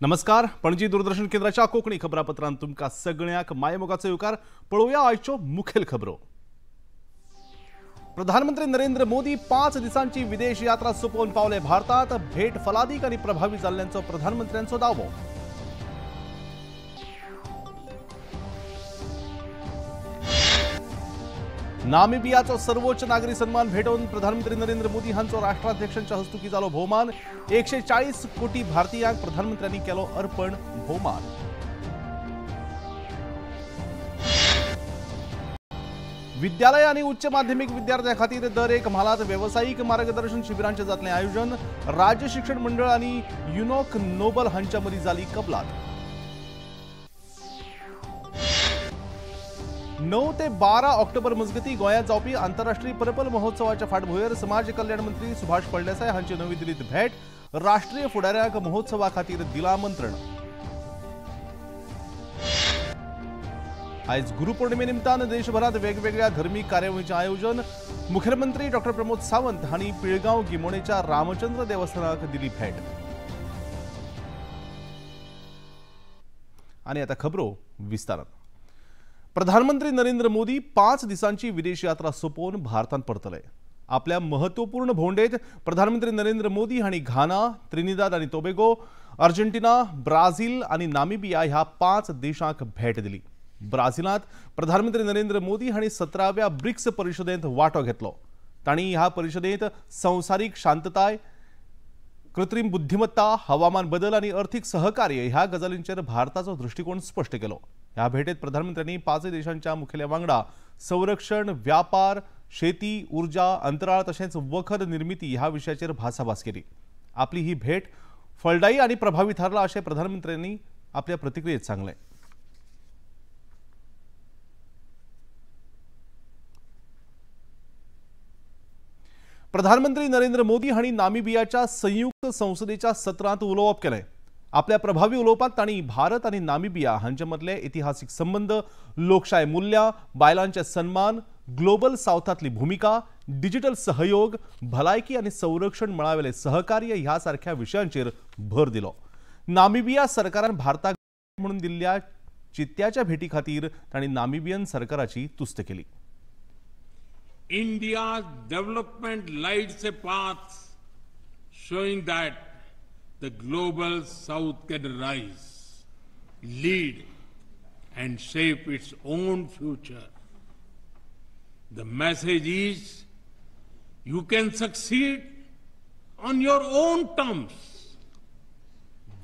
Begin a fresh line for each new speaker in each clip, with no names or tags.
नमस्कार, पणजी दूरदर्शन केंद्राच्या कोंकणी खबरापत्रांत तुमकां सगळ्यांक मायेमोगाचो येवकार। पळोवया आयच्यो मुखेल खबरो। प्रधानमंत्री नरेंद्र मोदी 5 दिसांची विदेश यात्रा सोंपोवन पावले भारतात। भेट फलादीक आनी प्रभावी जाल्ल्यांचो प्रधानमंत्र्यांचो दावो। नामिबियाचो सर्वोच्च नागरी सन्मान भेटोवन प्रधानमंत्री नरेंद्र मोदी हांचो राष्ट्राध्यक्षांच्या हस्तुकी जालो भोवमान। 140 कोटी भारतीयांक प्रधानमंत्र्यांनी केलो अर्पण भोवमान। विद्यालय आनी उच्च माध्यमिक विद्यार्थ्यां खातीर दर एक म्हालांत वेवसायीक मार्गदर्शन शिबिरांचें जातलें आयोजन। राज्य शिक्षण मंडळ आनी युनोक नोबल हांच्या मदीं जाली कबलात। 9 ते 12 ऑक्टोबर मजगती गोंयांत जावपी आंतरराष्ट्रीय पर्पल महोत्सवाच्या फाटभुंयेर समाज कल्याण मंत्री सुभाष फळदेसाय हांची नवी दिल्लीत भेट। राष्ट्रीय फुडाऱ्यांक महोत्सवा खातीर दिलां आमंत्रण। आयज गुरुपौर्णिमे निमतान देशभरात वेगवेगळ्या धर्मीक कार्यावळींचें आयोजन। मुखेलमंत्री डॉक्टर प्रमोद सावंत हांणी पिळगांव गिमोणेच्या रामचंद्र देवस्थानाक दिली भेट। आनी आतां खबरो विस्तारान। प्रधानमंत्री नरेंद्र मोदी 5 दिसांची विदेश यात्रा सोंपोवन भारतांत परतले। आपल्या महत्वपूर्ण भोंवडेंत प्रधानमंत्री नरेंद्र मोदी हांणी घाना, त्रिनिदाद आनी टोबेगो, अर्जेंटिना, ब्राझील आनी नामिबिया ह्या 5 देशांक भेट दिली। ब्राझिलांत प्रधानमंत्री नरेंद्र मोदी हांणी 17व्या ब्रिक्स परिशदेंत वांटो घेतलो। तांणी ह्या परिशदेंत संवसारीक शांतताय, कृत्रिम बुद्धिमत्ता, हवामान बदल आनी अर्थीक सहकार्य ह्या गजालींचेर भारताचो दृश्टिकोण स्पश्ट केलो। ह्या भेटेत प्रधानमंत्र्यांनी 5 देशांच्या मुखेल्या वांगडा संरक्षण, व्यापार, शेती, ऊर्जा, अंतराळ तशेंच वखद निर्मिती ह्या विशयाचेर भासाभास केली। आपली ही भेट फलदायी आनी प्रभावी थारला अशें प्रधानमंत्र्यांनी आपल्या प्रतिक्रियेत सांगलें। प्रधानमंत्री नरेंद्र मोदी हांणी नामिबियाच्या संयुक्त संसदेच्या सत्रांत उलोवप केलें। आपल्या प्रभावी उलोवपांत तांणी भारत आनी नामिबिया हांचे मदले इतिहासीक संबंद, लोकशाय मूल्यां, बायलांचे सन्मान, ग्लोबल सावथांतली भुमिका, डिजिटल सहयोग, भलायकी आनी संरक्षण मळावेले सहकार्य ह्या सारख्या विशयांचेर भर दिलो। नामिबिया सरकारान भारताक म्हणून दिल्ल्या चित्त्याच्या भेटी खातीर तांणी नामिबियन सरकाराची तुस्त केली।
India's development lights a path showing that the global South can rise, lead and shape its own future. The message is, you can succeed on your own terms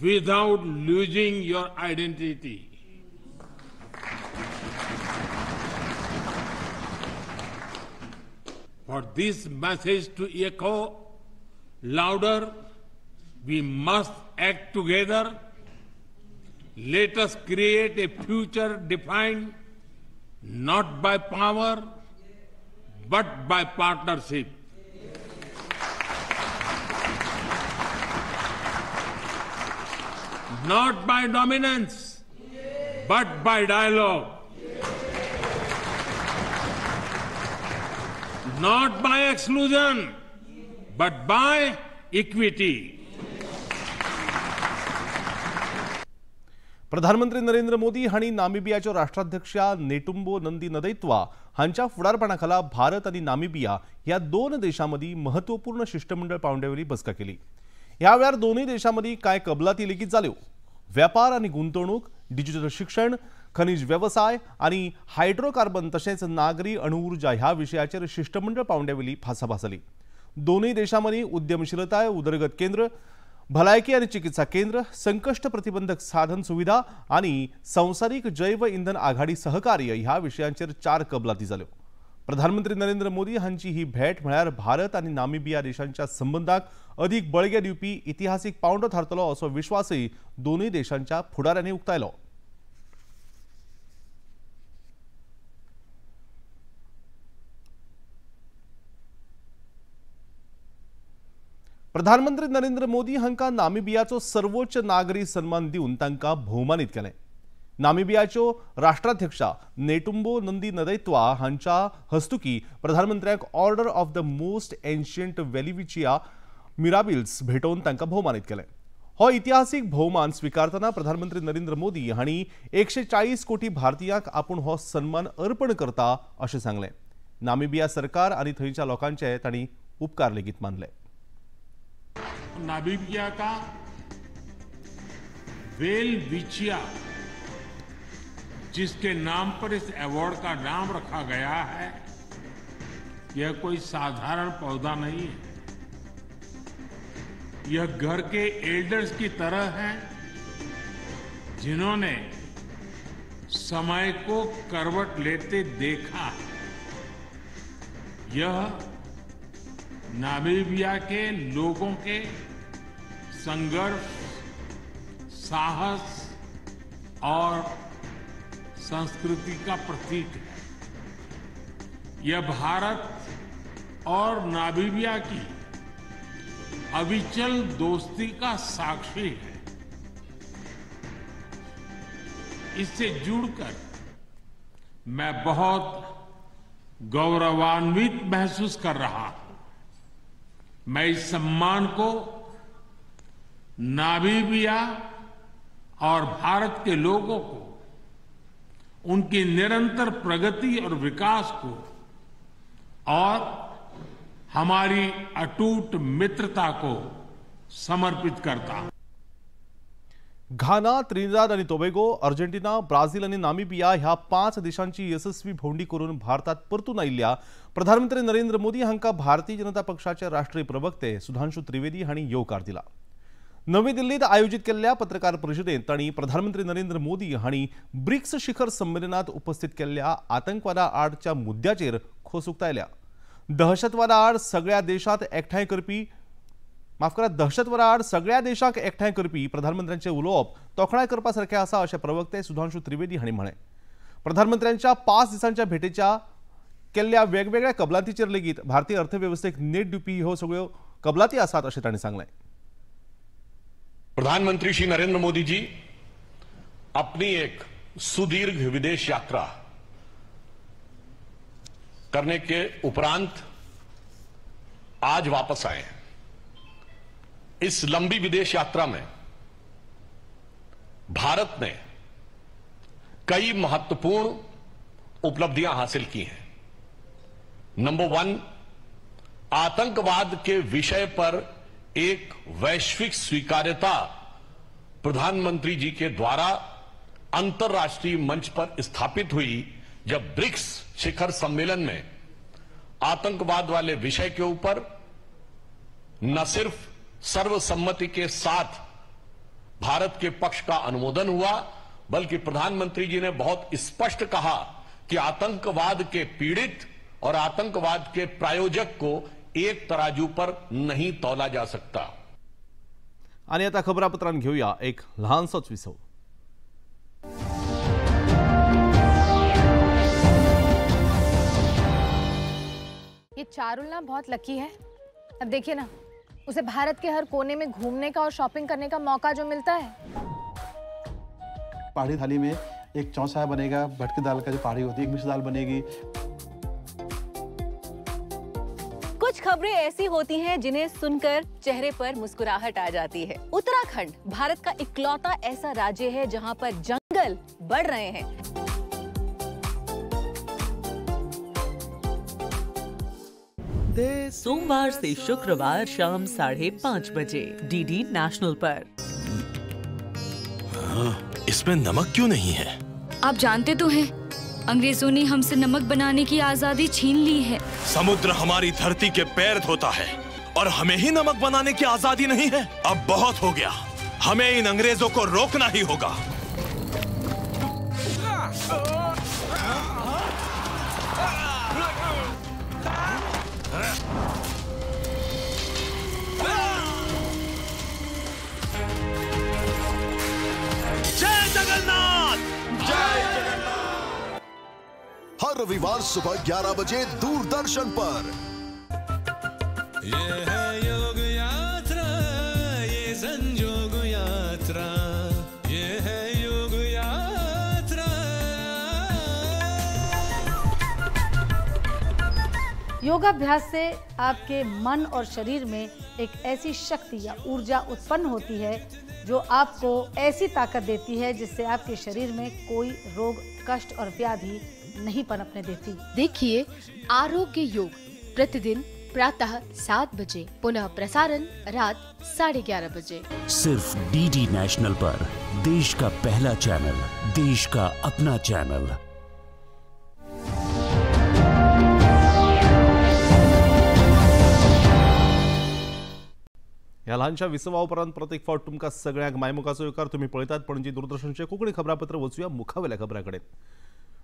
without losing your identity. For this message to echo louder, we must act together. Let us create a future defined not by power, but by partnership. Not by dominance, but by dialogue. Not by exclusion, but by equity.
प्रधानमंत्री नरेंद्र मोदी हांणी नामिबियाच्यो राष्ट्राध्यक्ष नेटुंबो नंदी नदैत्वा हांच्या फुडारपणाखाला भारत आनी Namibia ह्या 2 देशां मदीं महत्वपूर्ण शिष्टमंडळ पावंड्यावेली बसका केली। ह्या वेळार दोनूय देशां मदीं कांय कबलाती लेगीत जाल्यो। व्यापार आनी गुंतवणूक, डिजिटल शिक्षण, खनिज वेवसाय आनी हायड्रोकार्बन तशेंच नागरी अणुऊर्जा ह्या विशयाचेर शिष्टमंडळ पावंड्यावेली भासाभास जाली। दोनूय देशां मदीं उद्यमशीलताय, उदरगत केंद्र, भलायकी आनी चिकित्सा केंद्र, संकश्ट प्रतिबंधक साधन सुविधा आनी संवसारीक जैव इंधन आघाडी सहकार्य ह्या विशयांचेर 4 कबलाती जाल्यो। प्रधानमंत्री नरेंद्र मोदी हांची ही भेट म्हळ्यार भारत आनी नामिबिया देशांच्या संबंधाक अदीक बळगें दिवपी इतिहासीक पावंडो थारतलो असो विश्वासय दोनूय देशांच्या फुडाऱ्यांनी उक्तायलो। प्रधानमंत्री नरेंद्र मोदी हांकां नामिबियाचो सर्वोच्च नागरी सन्मान दिवन तांकां भोवमानीत केलें। नामिबियाच्यो राष्ट्राध्यक्षा नेटुंबो नंदी नदैत्वा हांच्या हस्तुकी प्रधानमंत्र्यांक order of the most ancient Welwitschia Mirabilis भेटोवन तांकां भोवमानीत केलें। हो इतिहासीक भोवमान स्विकारतना प्रधानमंत्री नरेंद्र मोदी हांणी 140 कोटी भारतीयांक आपूण हो सन्मान अर्पण करता अशें सांगलें। नामिबिया सरकार आनी थंयच्या लोकांचे तांणी उपकार लेगीत मानले।
नामिबिया का वेलविचिया, जिसके नाम पर इस अवार्ड का नाम रखा गया है, यह कोई साधारण पौधा नहीं है। यह घर के एल्डर्स की तरह है, जिन्होंने समय को करवट लेते देखा है। यह नामीबिया के लोगों के संघर्ष, साहस और संस्कृति का प्रतीक है। यह भारत और नामीबिया की अविचल दोस्ती का साक्षी है। इससे जुड़कर मैं बहुत गौरवान्वित महसूस कर रहा हूं। मैं इस सम्मान को नामीबिया और भारत के लोगों को, उनकी निरंतर प्रगति और विकास को और हमारी अटूट मित्रता को समर्पित करता हूं।
घाना, त्रिनिदाद आणि टोबेगो, अर्जेंटिना, ब्राझील आणि नामिबिया ह्या 5 देशांची यशस्वी भोवंडी करून भारतात परतून आयिल्ल्या प्रधानमंत्री नरेंद्र मोदी हांकां भारतीय जनता पक्षाचे राष्ट्रीय प्रवक्ते सुधांशु त्रिवेदी हांणी येवकार दिला। नवी दिल्लीत आयोजित केल्ल्या पत्रकार परिशदेंत तांणी प्रधानमंत्री नरेंद्र मोदी हांणी ब्रिक्स शिखर संमेलनात उपस्थित केल्ल्या आतंकवादा आडच्या मुद्द्याचेर खोस उक्तायल्या। दहशतवादा आड सगळ्या देशांत एकठांय करपी दहशतवादा आड सगळ्या देशांक एकठांय करपी प्रधानमंत्र्यांचे उलोवप तोखणाय करपा सारकें आसा अशें प्रवक्ते सुधांशु त्रिवेदी हांणी म्हळें। प्रधानमंत्र्यांच्या 5 दिसांच्या भेटेच्या केल्ल्या वेगवेगळ्या कबलातीचेर लेगीत भारतीय अर्थवेवस्थेक नेट दिवपी ह्यो सगळ्यो कबलाती आसात अशें तांणी सांगलें।
प्रधानमंत्री श्री नरेंद्र मोदी जी अपनी एक सुदीर्घ विदेश यात्रा करने के उपरांत आज वापस आए हैं। इस लंबी विदेश यात्रा में भारत ने कई महत्वपूर्ण उपलब्धियां हासिल की हैं। नंबर 1, आतंकवाद के विषय पर एक वैश्विक स्वीकार्यता प्रधानमंत्री जी के द्वारा अंतर्राष्ट्रीय मंच पर स्थापित हुई, जब ब्रिक्स शिखर सम्मेलन में आतंकवाद वाले विषय के ऊपर न सिर्फ सर्वसम्मति के साथ भारत के पक्ष का अनुमोदन हुआ, बल्कि प्रधानमंत्री जी ने बहुत स्पष्ट कहा कि आतंकवाद के पीड़ित और आतंकवाद के प्रायोजक को एक तराजू पर नहीं तोला जा सकता।
आणि आता खबरापत्रांत घेऊया एक लहानसोच विसव।
ये चारुल ना बहुत लकी है। अब देखिए ना, उसे भारत के हर कोने में घूमने का और शॉपिंग करने का मौका जो मिलता है।
पहाड़ी थाली में एक चौसा बनेगा, भटकी दाल का जो पहाड़ी होती है, एक मिक्स दाल बनेगी।
कुछ खबरें ऐसी होती हैं जिन्हें सुनकर चेहरे पर मुस्कुराहट आ जाती है। उत्तराखंड भारत का इकलौता ऐसा राज्य है जहां पर जंगल बढ़ रहे हैं।
सोमवार से शुक्रवार शाम 5:30 बजे डीडी नेशनल पर।
हाँ, इसमें नमक क्यों नहीं है?
आप जानते तो हैं, अंग्रेजों ने हमसे नमक बनाने की आजादी छीन ली है।
समुद्र हमारी धरती के पैर धोता है और हमें ही नमक बनाने की आजादी नहीं है। अब बहुत हो गया, हमें इन अंग्रेजों को रोकना ही होगा। जय जगन्नाथ, जय जगन्नाथ।
हर रविवार सुबह 11 बजे दूरदर्शन पर।
ये है योग यात्रा, ये संजोग यात्रा, ये है योग यात्रा।
योगाभ्यास से आपके मन और शरीर में एक ऐसी शक्ति या ऊर्जा उत्पन्न होती है जो आपको ऐसी ताकत देती है जिससे आपके शरीर में कोई रोग, कष्ट और व्याधि नहीं पनपने देती।
देखिए आरोग्य योग प्रतिदिन प्रातः 7 बजे, पुनः प्रसारण रात 11:30 बजे,
सिर्फ डीडी नेशनल पर। देश का पहला चैनल, देश का अपना चैनल।
ह्या ल्हानशा विसवा उपरांत परत एक फावट तुमकां सगळ्यांक मायमुखाचो येवकार। तुमी पळयतात पणजी दूरदर्शनचें कोंकणी खबरापत्र। वचुया मुखावेल्या खबरां कडेन।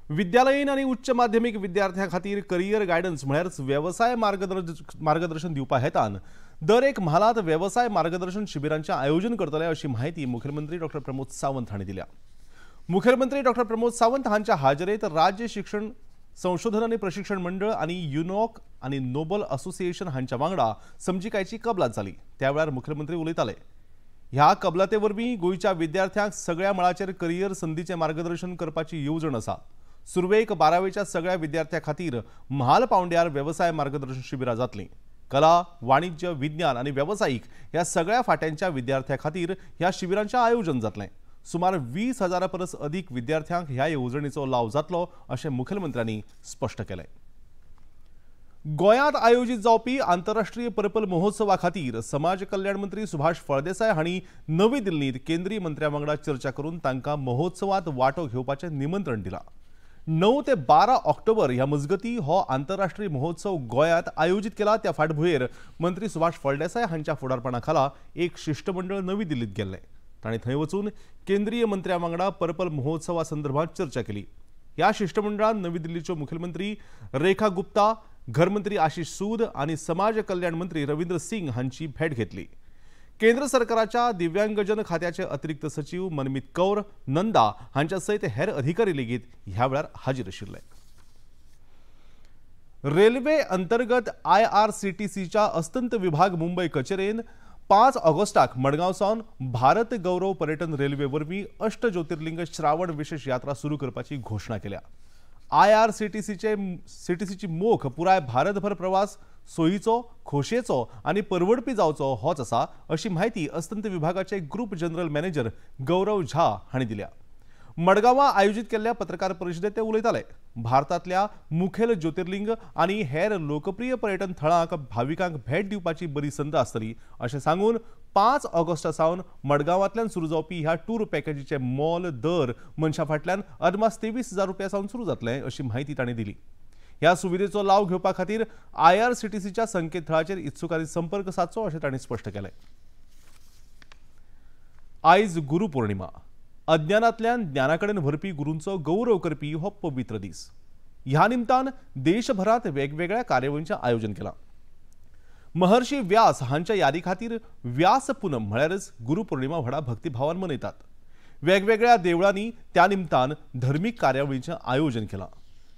विद्यालयीन आनी उच्च माध्यमीक विद्यार्थ्यां खातीर करियर गायडन्स म्हळ्यारच वेवसाय मार्गदर्शन दिवपा हेतान दर एक म्हालांत वेवसाय मार्गदर्शन शिबिरांचें आयोजन करतले अशी म्हायती मुखेलमंत्री डॉक्टर प्रमोद सावंत हांणी दिल्या। मुखेलमंत्री डॉक्टर प्रमोद सावंत हांच्या हाजेरेंत राज्य शिक्षण संशोधन आनी प्रशिक्षण मंडळ आनी युनॉक आनी नोबल असोसिएशन हांच्या वांगडा समजिकायची कबलात जाली। त्या वेळार मुखेलमंत्री उलयताले। ह्या कबलाते वरवीं गोंयच्या विद्यार्थ्यांक सगळ्या मळाचेर करियर संदीचें मार्गदर्शन करपाची येवजण आसा। सुरवेक 12वेच्या सगळ्या विद्यार्थ्यां खातीर म्हाल पावंड्यार वेवसाय मार्गदर्शन शिबिरां जातलीं। कला, वाणिज्य, विज्ञान आनी वेवसायीक ह्या सगळ्या फांट्यांच्या विद्यार्थ्यां खातीर ह्या शिबिरांचें आयोजन जातलें। सुमार 20,000 परस अदीक विद्यार्थ्यांक ह्या येवजणेचो लाव जातलो अशें मुखेलमंत्र्यांनी स्पश्ट केलें। गोंयांत आयोजीत जावपी आंतरराष्ट्रीय पर्पल महोत्सवा खातीर समाज कल्याण मंत्री सुभाष फळदेसाय हांणी नवी दिल्लींत केंद्रीय मंत्र्यां वांगडा चर्चा करून तांकां महोत्सवांत वांटो घेवपाचें निमंत्रण दिलां। 9 ते 12 ऑक्टोबर ह्या मजगती हो आंतरराष्ट्रीय महोत्सव गोंयांत आयोजीत केला। त्या फाटभुंयेर मंत्री सुभाष फळदेसाय हांच्या फुडारपणा खाला एक शिश्टमंडळ नवी दिल्लींत गेल्लें। तांणी थंय वचून केंद्रीय मंत्र्यां वांगडा पर्पल महोत्सवा संदर्भात चर्चा केली। ह्या शिश्टमंडळान नवी दिल्लीच्यो मुखेलमंत्री रेखा गुप्ता, घरमंत्री आशिष सूद आनी समाज कल्याण मंत्री रवींद्र सिंग हांची भेट घेतली। केंद्र सरकाराच्या दिव्यांगजन खात्याचे अतिरिक्त सचिव मनमीत कौर नंदा हांच्या सयत हेर अधिकारी लेगीत ह्या वेळार हाजीर आशिल्ले। रेल्वे अंतर्गत IRCTCच्या अस्तंत विभाग मुंबय कचेरेन 5 ऑगस्टाक मडगांव सावन भारत गौरव पर्यटन रेल्वे वरवीं अष्ट ज्योतिर्लिंग श्रावण विशेष यात्रा सुरू करपाची घोशणा केल्या। IRCTCची मोख पुराय भारतभर प्रवास सोयीचो, खोशयेचो आनी परवडपी जावचो होच आसा अशी म्हायती अस्तंत विभागाचे group general manager Gaurav Jha हांणी दिल्या। मडगांवां आयोजीत केल्ल्या पत्रकार परिशदेंत ते उलयताले। भारतांतल्या मुखेल ज्योतिर्लिंग आनी हेर लोकप्रिय पर्यटन थळांक भाविकांक भेट दिवपाची बरी संद आसतली अशें सांगून 5 ऑगस्टा सावन मडगांवांतल्यान सुरू जावपी ह्या टूर पॅकेजीचे मोल दर मनशा फाटल्यान अदमास 23,000 रुपया सावन सुरू जातलें अशी म्हायती तांणी दिली। ह्या सुविधेचो लाव घेवपा खातीर IRCTCच्या संकेतथळाचेर इत्सुकांनी संपर्क सादचो अशें तांणी स्पश्ट केलें। आयज गुरुपौर्णिमा। अज्ञानांतल्यान ज्ञाना कडेन व्हरपी गुरूंचो गौरव करपी हो पवित्र दीस। ह्या निमतान देशभरांत वेगवेगळ्या कार्यावळींचें आयोजन केलां। महर्षी व्यास हांच्या यादी खातीर व्यास पुनम म्हळ्यारच गुरुपौर्णिमा व्हडा भक्तिभावान मनयतात। वेगवेगळ्या देवळांनी त्या निमतान धर्मीक कार्यावळींचें आयोजन केलां।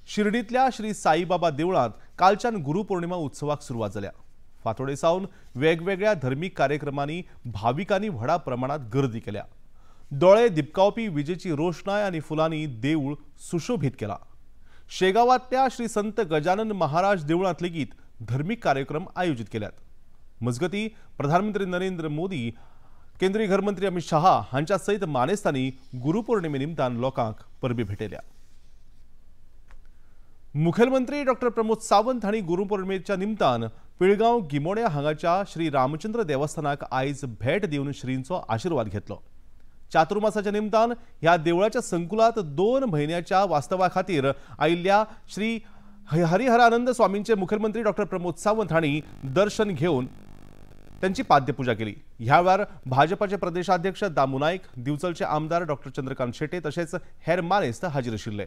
शिर्डींतल्या श्री साईबाबा देवळांत कालच्यान गुरुपौर्णिमा उत्सवाक सुरवात जाल्या। फांतोडे सावन वेगवेगळ्या धर्मीक कार्यक्रमांनी भाविकांनी व्हडा प्रमाणात गर्दी केल्या। दोळे दिपकावपी विजेची रोषणाय आनी फुलांनी देवूळ सुशोभीत केला। शेगांवांतल्या श्री संत गजानन महाराज देवळांत लेगीत धर्मीक कार्यक्रम आयोजीत केल्यात। मजगती प्रधानमंत्री नरेंद्र मोदी, केंद्रीय घरमंत्री अमित शहा हांच्या सयत मानेस्तांनी गुरुपौर्णिमे निमतान लोकांक परबी भेटयल्या। मुखेलमंत्री डॉक्टर प्रमोद सावंत हांणी गुरुपौर्णिमेच्या निमतान पिळगांव गिमोण्या हांगाच्या श्री रामचंद्र देवस्थानाक आयज भेट दिवन श्रींचो आशिर्वाद घेतलो। चातुर्मासाच्या निमतान ह्या देवळाच्या संकुलात 2 म्हयन्याच्या वास्तवा खातीर आयिल्ल्या श्री हरिहरानंद स्वामींचे मुखेलमंत्री डॉक्टर प्रमोद सावंत हांणी दर्शन घेवन त्यांची पाद्यपूजा केली। ह्या वेळार भाजपाचे प्रदेशाध्यक्ष दामू नायक, दिवचलचे आमदार डॉक्टर चंद्रकांत शेट्ये तशेंच हेर मानेस्त हाजीर आशिल्ले।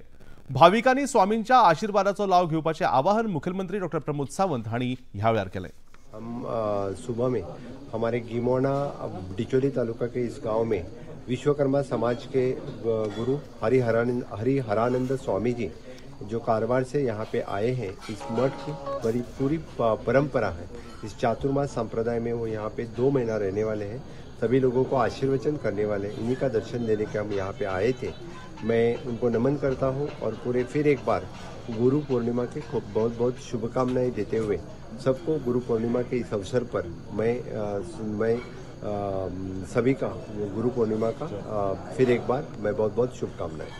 भाविकांनी स्वामींच्या आशीर्वादाचो लाव घेवपाचें आवाहन मुखेलमंत्री डॉक्टर प्रमोद सावंत हांणी ह्या वेळार केलें।
हम सुबह में हमारे गिमोना डिचोली तालुका के इस गांव में विश्वकर्मा समाज के गुरु हरिहरानंद स्वामी जी जो कारवार से यहाँ पे आए हैं, इस मठ की बड़ी पूरी परंपरा है। इस चातुर्मास संप्रदाय में वो यहाँ पे 2 महीना रहने वाले हैं, सभी लोगों को आशीर्वचन करने वाले, इन्हीं का दर्शन लेने के हम यहाँ पे आए थे। मैं उनको नमन करता हूँ और पूरे फिर एक बार गुरु पूर्णिमा के खूब बहुत बहुत शुभकामनाएं देते हुए सबको गुरु पूर्णिमा के इस अवसर पर मैं सभी का गुरु पूर्णिमा का फिर एक बार मैं बहुत बहुत शुभकामनाएं।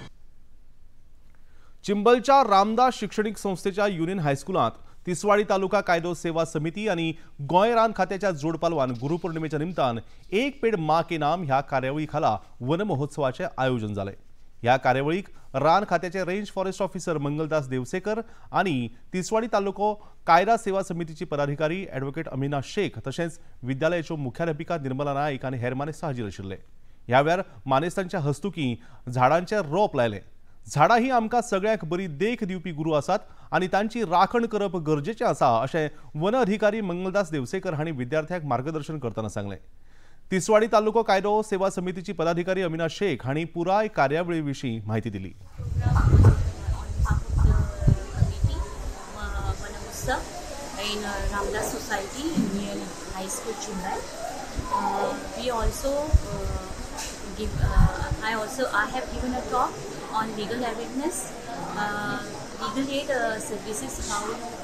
चिंबलच्या रामदास शिक्षणीक संस्थेच्या युनियन हायस्कुलांत तिसवाडी तालुका कायदो सेवा समिती आनी गोंय रान खात्याच्या जोडपालवान गुरुपौर्णिमेच्या निमतान एक पेड मां के नाम ह्या कार्यावळी खाला वन महोत्सवाचें आयोजन जालें। ह्या कार्यावळीक रान खात्याचे range forest officer Mangaldas Devsekar आनी तिसवाडी तालुको कायदा सेवा समितीची पदाधिकारी ॲडव्होकेट अमीना शेख तशेंच विद्यालयाच्यो मुख्याध्यापिका निर्मला नायक आनी हेर मानेस्त हाजीर आशिल्ले। ह्या वेळार मानेस्तांच्या हस्तुकीं झाडांचे रोप लायले। झाडां ही आमकां सगळ्यांक बरी देख दिवपी गुरू आसात आनी तांची राखण करप गरजेचें आसा अशें वन अधिकारी मंगलदास देवसेकर हांणी विद्यार्थ्यांक मार्गदर्शन करतना सांगलें। तिसवाडी तालुको कायदो सेवा समितीची पदाधिकारी अमीना शेख हांणी पुराय कार्यावळी विशीं म्हायती दिली।
I have given a talk on legal awareness, legal aid services, how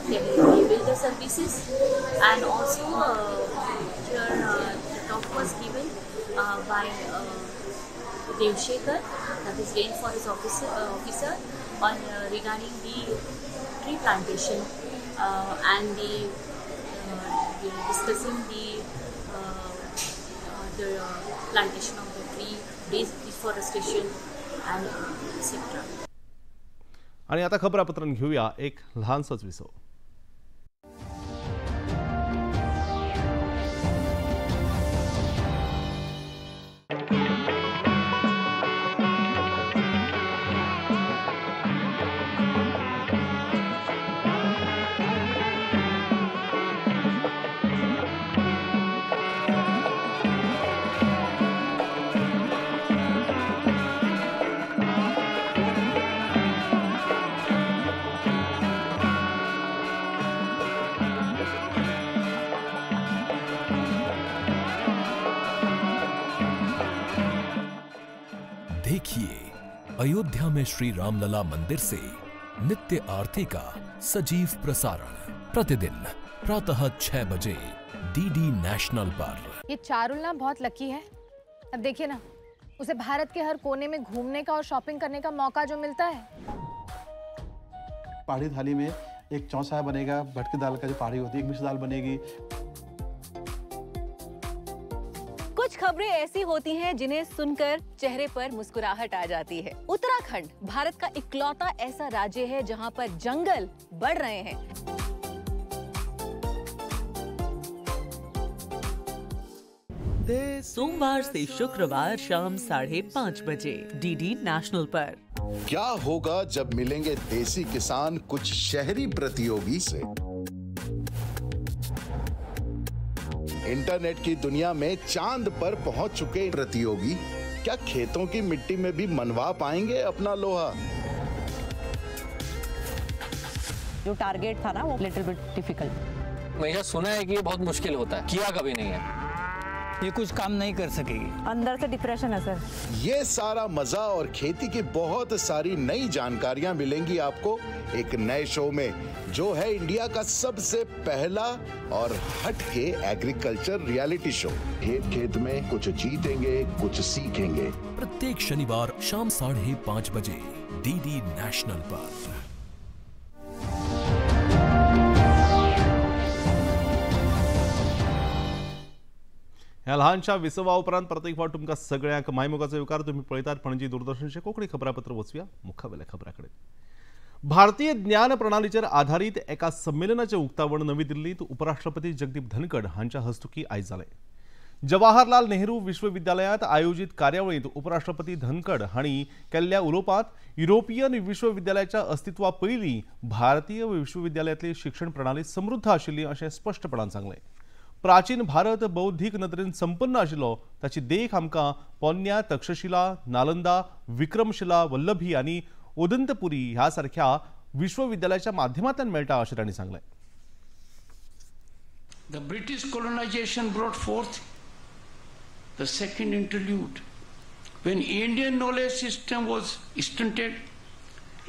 they avail the services, and also here the talk was given by Devshekhar, that is range forest officer, on regarding the tree plantation and the discussing the plantation of the tree, deforestation and etc.
आणि आता खबरापत्रांत घेऊया एक लहानसोच विसव।
देखिए अयोध्या में श्री रामलला मंदिर से नित्य आरती का सजीव प्रसारण प्रतिदिन प्रातः 6 बजे डीडी नेशनल पर।
ये चारुल ना बहुत लकी है। अब देखिए ना, उसे भारत के हर कोने में घूमने का और शॉपिंग करने का मौका जो मिलता है।
पहाड़ी थाली में एक चौसा बनेगा, भटकी दाल का जो पहाड़ी होती है, एक मिक्स दाल बनेगी।
कुछ खबरें ऐसी होती हैं जिन्हें सुनकर चेहरे पर मुस्कुराहट आ जाती है। उत्तराखंड भारत का इकलौता ऐसा राज्य है जहां पर जंगल बढ़ रहे हैं।
सोमवार से शुक्रवार शाम 5:30 बजे डीडी नेशनल पर।
क्या होगा जब मिलेंगे देसी किसान कुछ शहरी प्रतियोगी से? इंटरनेट की दुनिया में चांद पर पहुंच चुके प्रतियोगी क्या खेतों की मिट्टी में भी मनवा पाएंगे अपना लोहा?
जो टारगेट था ना वो लिटिल बिट डिफिकल्ट।
हमेशा सुना है कि ये बहुत मुश्किल होता है, किया कभी नहीं है, ये कुछ काम नहीं कर सकेगी।
अंदर से डिप्रेशन है सर।
ये सारा मजा और खेती की बहुत सारी नई जानकारियां मिलेंगी आपको एक नए शो में, जो है इंडिया का सबसे पहला और हटके एग्रीकल्चर रियलिटी शो। खेत खेत में कुछ जीतेंगे कुछ सीखेंगे।
प्रत्येक शनिवार शाम 5:30 बजे डीडी नेशनल पर।
ह्या ल्हानशा विसवा उपरांत परत एक फावट तुमकां सगळ्यांक मायमोगाचो येवकार। तुमी पळयतात पणजी दूरदर्शनचे कोंकणी खबरापत्र। वचुया मुखावेल्या खबरां कडेन। भारतीय ज्ञान प्रणालीचेर आधारीत एका संमेलनाचें उक्तावण नवी दिल्लींत उपराष्ट्रपती जगदीप धनखड हांच्या हस्तुकीं आयज जालें। जवाहरलाल नेहरू विश्वविद्यालयांत आयोजीत कार्यावळींत उपराष्ट्रपती धनखड हांणी केल्ल्या उलोवपांत युरोपियन विश्वविद्यालयाच्या अस्तित्वा पयलीं भारतीय विश्वविद्यालयांतली शिक्षण प्रणाली समृद्ध आशिल्ली अशें स्पश्टपणान सांगलें। प्राचीन भारत बौद्धीक नदरेन संपन्न आशिल्लो ताची देख आमकां पोन्न्या तक्षशिला, नालंदा, विक्रमशिला, वल्लभी आनी उदंतपुरी ह्या सारख्या विश्वविद्यालयाच्या माध्यमांतल्यान मेळटा अशें तांणी सांगलें।
The British colonization brought forth the second interlude When Indian knowledge system was stunted,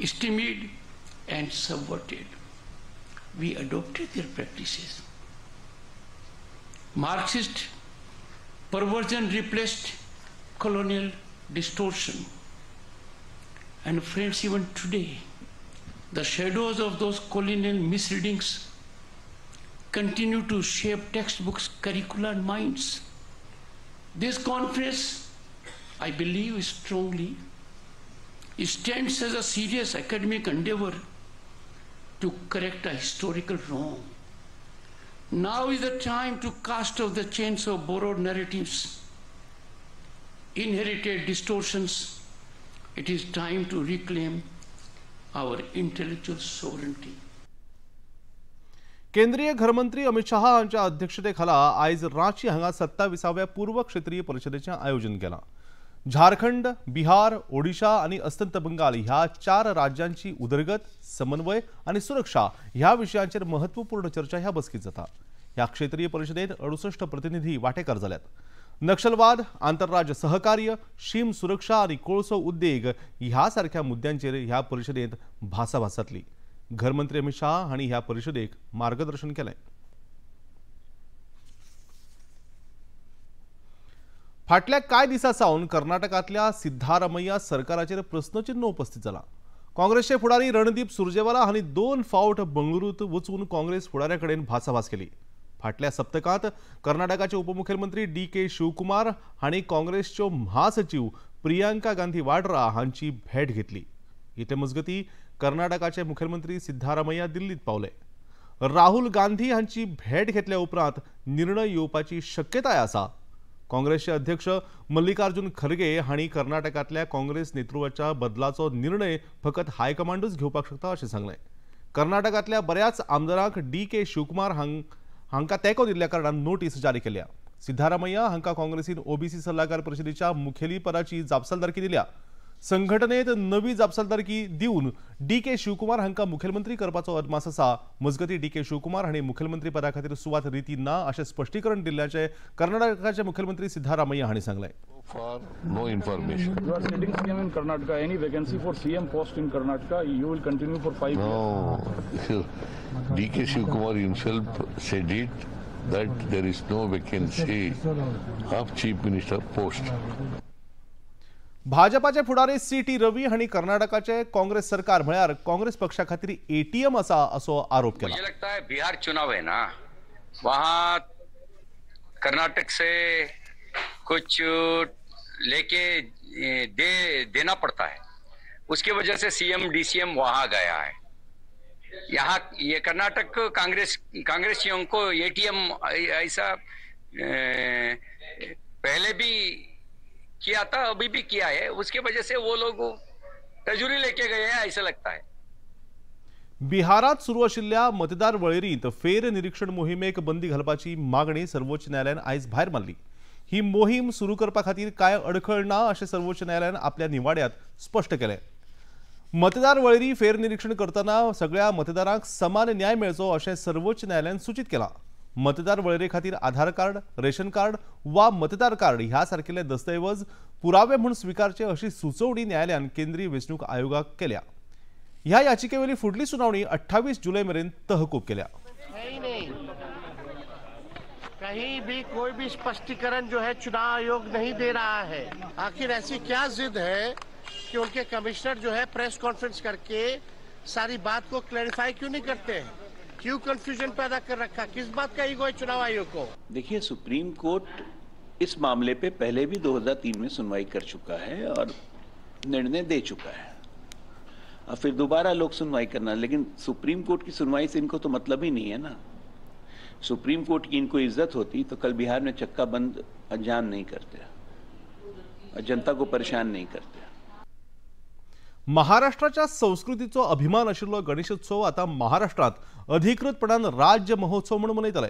stymied and subverted, we adopted their practices. Marxist perversion replaced colonial distortion. And friends, even today, the shadows of those colonial misreadings continue to shape textbooks, curricula, and minds. This conference, I believe strongly, stands as a serious academic endeavor to correct a historical wrong. Now is the time to cast off the chains of borrowed narratives, inherited distortions. It is time to reclaim our intellectual sovereignty.
केंद्रीय घरमंत्री अमित शहा हांच्या अध्यक्षतेखाला आयज रांची हांगा 27व्या पूर्व क्षेत्रीय परिषदेचें आयोजन केलां. झारखंड, बिहार, ओडिशा आनी अस्तंत बंगाल ह्या 4 राज्यांची उदरगत, समन्वय आनी सुरक्षा ह्या विशयांचेर महत्वपूर्ण चर्चा ह्या बसकेत जाता. ह्या क्षेत्रीय परिषदेत 68 प्रतिनिधी वांटेकार जाल्यात. नक्षलवाद, आंतरराज्य सहकार्य, शीम सुरक्षा आनी कोळसो उद्देग ह्या सारख्या मुद्द्यांचेर ह्या परिषदेत भासाभास जातली. घरमंत्री अमित शाह हांणी ह्या परिषदेक मार्गदर्शन केलें. फाटल्या कांय दिसां सावन कर्नाटकांतल्या सिद्धारमय्या सरकाराचेर प्रस्नचिन्ह उपस्थित जाला. काँग्रेसचे फुडारी रणदीप सुरजेवाला हांणी 2 फावट बंगळुरूंत वचून काँग्रेस फुडाऱ्या कडेन भासाभास केली. फाटल्या सप्तकांत कर्नाटकाचे उपमुख्यमंत्री डी.के. शिवकुमार हांणी काँग्रेसच्यो महासचिव प्रियांका गांधी वाड्रा हांची भेट घेतली. इतले मजगती कर्नाटकाचे मुख्यमंत्री सिद्धारमय्या दिल्लीत पावले. राहुल गांधी हांची भेट घेतल्या उपरांत निर्णय येवपाची शक्यताय आसा. काँग्रेसचे अध्यक्ष मल्लिकार्जुन खरगे हांणी कर्नाटकांतल्या काँग्रेस नेतृत्वाच्या बदलाचो निर्णय फकत हायकमांडूच घेवपाक शकता अशें सांगलें. कर्नाटकांतल्या बऱ्याच आमदारांक डी.के. शिवकुमार हांकां तेंको दिल्ल्या कारणान नोटीस जारी केल्या. सिद्धारमय्या हांकां काँग्रेसीन ओबीसी सल्लागार परिशदेच्या मुखेलीपदाची जापसालदारकी दिल्या. संघटनेत नवी जापसालदारकी दिवन डी.के. शिवकुमार हांकां मुखेलमंत्री करपाचो अदमास आसा. मजगती डी.के. शिवकुमार हांणी मुखेलमंत्री पदा खातीर सुवात रिती ना अशें स्पश्टीकरण दिल्ल्याचें कर्नाटकाचे मुखेलमंत्री सिद्धारमय्या हांणी सांगलें.
For no information.
You are sitting CM in Karnataka. Any vacancy for CM post in Karnataka, you will continue for 5 years.
No, D.K. Shivakumar himself said it that there is no vacancy of Chief Minister post.
भाजपाचे फुडारी CT. Ravi हांणी कर्नाटकाचे काँग्रेस सरकार म्हळ्यार काँग्रेस पक्षा खातीर ATM आसा असो आरोप केला.
मुझे लगता है बिहार चुनाव है ना, वहाँ कर्नाटक से कुछ लेके देना पड़ता है, उसकी वजह से सीएम डीसीएम वहां गया है. यहाँ ये कर्नाटक कांग्रेसियों को एटीएम ऐसा पहले भी किया था, अभी भी किया है, उसकी वजह से वो लोग तजुरी लेके गए हैं ऐसा लगता है.
बिहारात सुरू आशिल्ल्या मतदार वळेरींत फेर निरीक्षण मोहिमेक बंदी घालपाची मागणी सर्वोच्च न्यायालयान आयज भायर मारली. ही मोहीम सुरू करपा खातीर कांय अडखळ ना अशें सर्वोच्च न्यायालयान आपल्या निवाड्यात स्पश्ट केलें. मतदार वळेरी फेरनिरीक्षण करतना सगळ्या मतदारांक समान न्याय मेळचो अशें सर्वोच्च न्यायालयान सूचित केलां. मतदार वळेरे खातीर आधार कार्ड, रेशन कार्ड वा मतदार कार्ड ह्या सारकिल्ले दस्तऐवज पुरावे म्हूण स्विकारचे अशी सुचोवणी न्यायालयान केंद्रीय वेंचणूक आयोगाक केल्या. ह्या याचिकेवेली फुडली सुनावणी 28 जुलय मेरेन तहकूब केल्या.
कहीं भी कोई भी स्पष्टीकरण जो है चुनाव आयोग नहीं दे रहा है. आखिर ऐसी क्या जिद है कि उनके कमिश्नर जो है प्रेस कॉन्फ्रेंस करके सारी बात को क्लैरिफाई क्यों नहीं करते हैं? क्यों कंफ्यूजन पैदा कर रखा? किस बात का ईगो है चुनाव आयोग को?
देखिए, सुप्रीम कोर्ट इस मामले पे पहले भी 2003 में सुनवाई कर चुका है और निर्णय दे चुका है. और फिर दोबारा लोग सुनवाई करना, लेकिन सुप्रीम कोर्ट की सुनवाई से इनको तो मतलब ही नहीं है ना. सुप्रीम कोर्ट की इनको इज्जत होती तो कल बिहार में चक्का बंद अंजाम नहीं करते और जनता को परेशान नहीं करते.
महाराष्ट्राच्या संस्कृतीचो अभिमान आशिल्लो गणेशोत्सव आता महाराष्ट्रात अधिकृतपणान राज्य महोत्सव म्हणून मनयतले.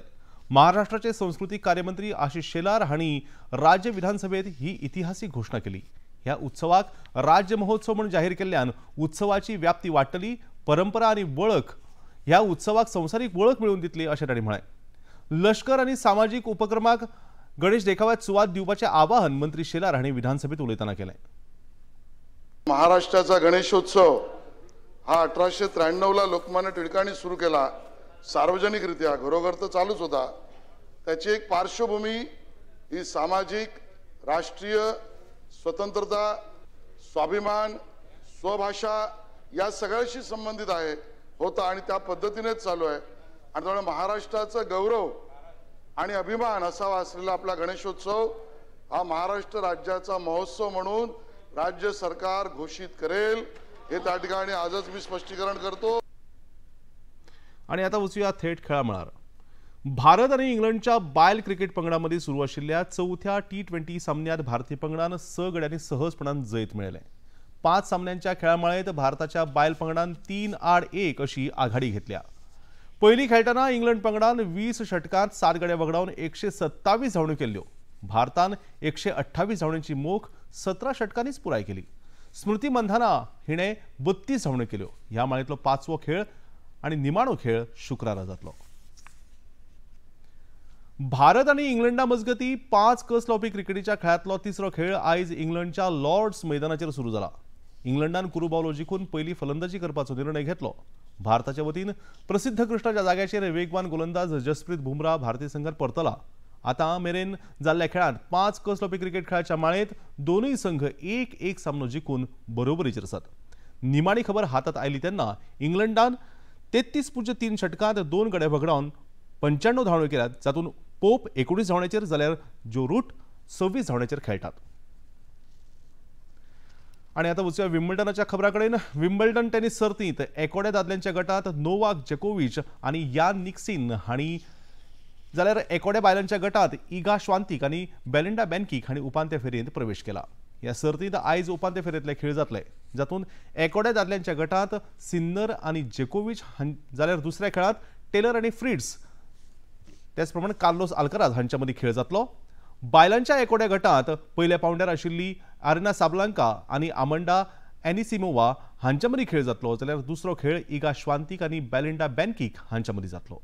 महाराष्ट्राचे संस्कृतीक कार्यमंत्री आशिष शेलार हांणी राज्य विधानसभेत ही इतिहासीक घोशणा केली. ह्या उत्सवाक राज्य महोत्सव म्हणून जाहीर केल्ल्यान उत्सवाची व्याप्ती वाडटली, परंपरा आनी वळख ह्या उत्सवाक संवसारीक वळख मेळोवन दितली अशें तांणी म्हळें. लश्कर आनी सामाजीक उपक्रमाक गणेश देखाव्यात सुवात दिवपाचें आवाहन मंत्री शेलार हांणी विधानसभेत उलयतना केलें।
महाराष्ट्राचा गणेशोत्सव हा 1893 लोकमान्य टिळकांनी सुरू केला सार्वजनिकरित्या, घरोघर तर चालूच होता। त्याची एक पार्श्वभूमी ही सामाजिक, राष्ट्रीय स्वतंत्रता, स्वाभिमान, स्वभाषा या सगळ्याशी संबंधित आहे होता आणि त्या पद्धतीनेच चालू आहे। आणि त्यामुळे महाराष्ट्राचा गौरव आणि अभिमान असावा असलेला आपला गणेशोत्सव हा महाराष्ट्र राज्याचा महोत्सव म्हणून राज्य सरकार घोषित करेल, हे त्या ठिकाणी आजच मी स्पष्टीकरण करतो।
आणि आता वचूया थेट खेळामळार। भारत आणि इंग्लंडच्या बायल क्रिकेट पंगडामध्ये सुरू आशिल्ल्या चवथ्या T20 सामन्यात भारतीय पंगडान 6 गड्यांनी सहजपणान जैत मेळयलें। 5 सामन्यांच्या खेळामळेत भारताच्या बायल पंगडान 3-1 अशी आघाडी घेतल्या। पयली खेळटना इंग्लंड पंगडान 20 षटकांत 7 गड्या वगडावन 127 धांवड्यो केल्ल्यो। भारतान 128 धांवड्यांची मोख 17 षटकांनीच पुराय केली। स्मृती मंधाना हिणे 32 धांवड्यो केल्यो। ह्या माळेंतलो 5वो खेळ आणि निमाणो खेळ शुक्रारा जातलो। भारत आणि इंग्लंडा मजगती 5 कस लावपी क्रिकेटीच्या खेळांतलो तिसरो खेळ आयज इंग्लंडच्या लॉर्ड्स मैदानाचेर सुरू जाला। इंग्लंडान कुरुबावलो जिखून पयली फलंदाजी करपाचो निर्णय घेतलो। भारताच्या वतीन प्रसिद्ध कृष्णाच्या जाग्याचेर वेगवान गोलंदाज जसप्रीत बुमराह भारतीय संघात परतला। आतां मेरेन जाल्ल्या खेळांत 5 कस लावपी क्रिकेट खेळाच्या माळेंत दोनूय संघ 1-1 सामनो जिखून बरोबरीचेर आसात। निमाणी खबर हातात आयली तेन्ना इंग्लंडान 33.3 षटकांत 2 गडे वगडावन 95 धांवड्यो केल्यात, जातून पोप 19 धांवड्याचेर जाल्यार जो रूट 26 धांवड्याचेर खेळटात। आणि आता वचूया विम्बल्डनाच्या खबरां कडेन। विम्बल्डन टेनिस सर्तींत एकोड्या दादल्यांच्या गटात नोवाक जोकोविच आनी यान निक्सिन हांणी जाल्यार एकोड्या बायलांच्या गटात इगा श्वांतिक आनी बेलिंडा बँकीक हांणी उपांत्य फेरयेंत प्रवेश केला। ह्या सर्तींत आयज उपांत्य फेरयेंतले खेळ जातले, जातूंत एकोड्या दादल्यांच्या गटात सिन्नर आनी जोकोविच जाल्यार दुसऱ्या खेळांत टेलर आनी फ्रिट्स त्याच प्रमाणे कार्लोस आल्काराज हांच्या मदीं खेळ जातलो। बायलांच्या एकोड्या गटात पयल्या पावंड्यार आशिल्ली आरिना साबलांका आनी आमंडा एनिसिमोवा हांच्या मदीं खेळ जातलो, जाल्यार दुसरो खेळ इगा श्वांतिक आनी बेलिंडा बँकीक हांच्या मदीं जातलो।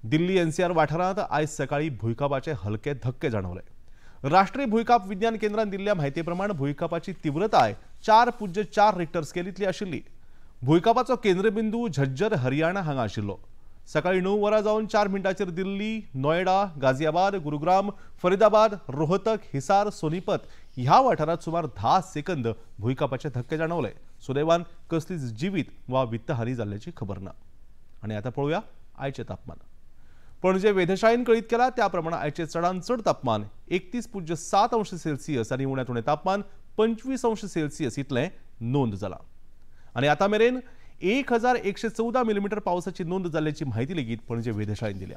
दिल्ली एनसीआर वाठारांत आयज सकाळी भुंयकांपाचे हलके धक्के जाणवले। राष्ट्रीय भुंयकांप विज्ञान केंद्रान दिल्ल्या म्हायती प्रमाण भुंयकांपाची तीव्रताय 4.4 रिक्टर स्केल इतली आशिल्ली। भुंयकांपाचो केंद्रबिंदू झज्जर हरियाणा हांगा आशिल्लो। सकाळी 9 वरां जावन 4 मिनटांचेर दिल्ली, नोएडा, गाझियाबाद, गुरुग्राम, फरीदाबाद, रोहतक, हिसार, सोनीपत ह्या वाठारांत सुमार 10 सेकंद भुंयकांपाचे धक्के जाणवले। सुदैवान कसलीच जिवीत वा वित्तहानी जाल्ल्याची खबर ना। आनी आतां पळोवया आयचें तापमान। पणजे वेधशाळेन कळीत केला त्या प्रमाणे आयचें चडांत चड तापमान 31.7 अंश सेल्सियस आनी उण्यांत उणें तापमान 25 अंश सेल्सियस इतलें नोंद जालां। आनी आतां मेरेन 1114 मिलीमीटर पावसाची नोंद जाल्ल्याची म्हायती लेगीत पणजे वेधशाळेन दिल्या।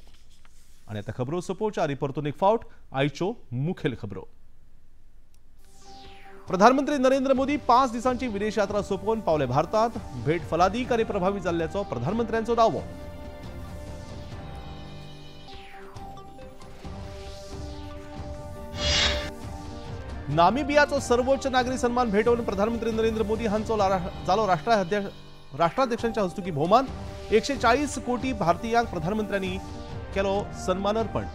आनी आतां खबरो सोंपोवच्या आनी परतून एक फावट आयच्यो मुखेल खबरो। प्रधानमंत्री नरेंद्र मोदी 5 दिसांची विदेश यात्रा सोंपोवन पावले भारतात। भेट फलादीक आनी प्रभावी जाल्ल्याचो प्रधानमंत्र्यांचो दावो। नामिबियाचो सर्वोच्च नागरी सन्मान भेटोवन प्रधानमंत्री नरेंद्र मोदी हांचो जालो राष्ट्राध्यक्षांच्या हस्तुकी भोवमान। 140 कोटी भारतीयांक प्रधानमंत्र्यांनी केलो सन्मान अर्पण।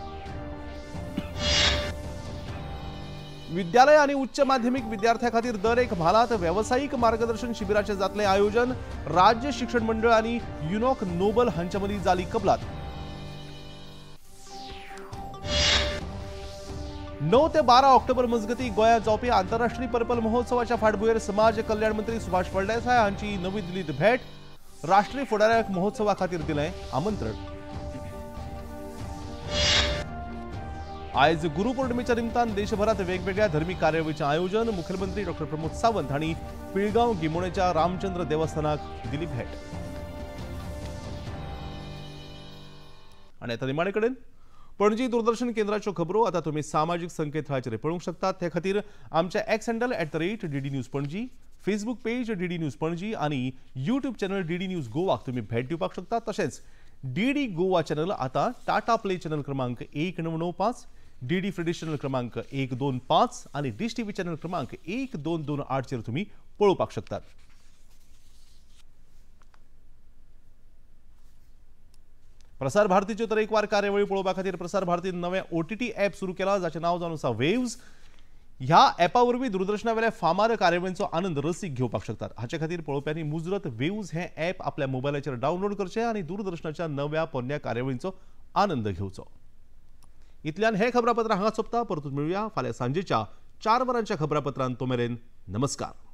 विद्यालय आणि उच्च माध्यमिक विद्यार्थ्यां खातीर दर एक म्हालांत वेवसायीक मार्गदर्शन शिबिराचें जातलें आयोजन। राज्य शिक्षण मंडळ आनी युनॉक नोबल हांचे मदीं जाली कबलात। 9 ते 12 ऑक्टोबर मजगती गोंयांत जावपी आंतरराष्ट्रीय पर्पल महोत्सवाच्या फाटभुंयेर समाज कल्याण मंत्री सुभाष फळदेसाय हांची नवी दिल्लीत भेट। राष्ट्रीय फुडाऱ्यांक महोत्सवा खातीर दिलें आमंत्रण। आयज गुरुपौर्णिमेच्या निमतान देशभरात वेगवेगळ्या धर्मीक कार्यावळीचें आयोजन। मुखेलमंत्री डॉ प्रमोद सावंत हांणी पिळगांव गिमोणेच्या रामचंद्र देवस्थानाक दिली भेट। आनी आतां निमाणे कडेन पणजी दूरदर्शन केंद्राच्यो खबरो आता तुम्ही सामाजिक संकेतथळाचेर पळोवंक शकतात। ते खातीर आमच्या X handle @DD News Panaji, Facebook page DD News Panaji आनी यूट्यूब चॅनल डीडी न्यूज गोवाक तुम्ही भेट दिवपाक शकता। तशेंच डीडी गोवा चॅनल आता टाटा प्ले चॅनल क्रमांक 1995, डीडी फ्री चॅनल क्रमांक 125 आनी डिश टीव्ही चॅनल क्रमांक 1228 चेर तुम्ही पळोवपाक शकतात। प्रसार भारतीच्यो तरेकवार कार्यावळी पळोवपा खातीर प्रसार भारतीन नवें OTT app सुरू केला, जाचें नांव जावन आसा वेव्ज। ह्या ॲपा वरवीं दूरदर्शनावेल्या फामार कार्यावळींचो आनंद रसीक घेवपाक शकतात। हाचे खातीर पळोवप्यांनी मुजरत वेव्ज हें ॲप आपल्या मोबायलाचेर डावनलोड करचें आनी दूरदर्शनाच्या नव्या पोरण्या कार्यावळींचो आनंद घेवचो। इतल्यान हें खबरापत्र हांगा सोंपता। परतून मेळुया फाल्यां सांजेच्या 4 वरांच्या खबरापत्रांत। तो मेरेन नमस्कार।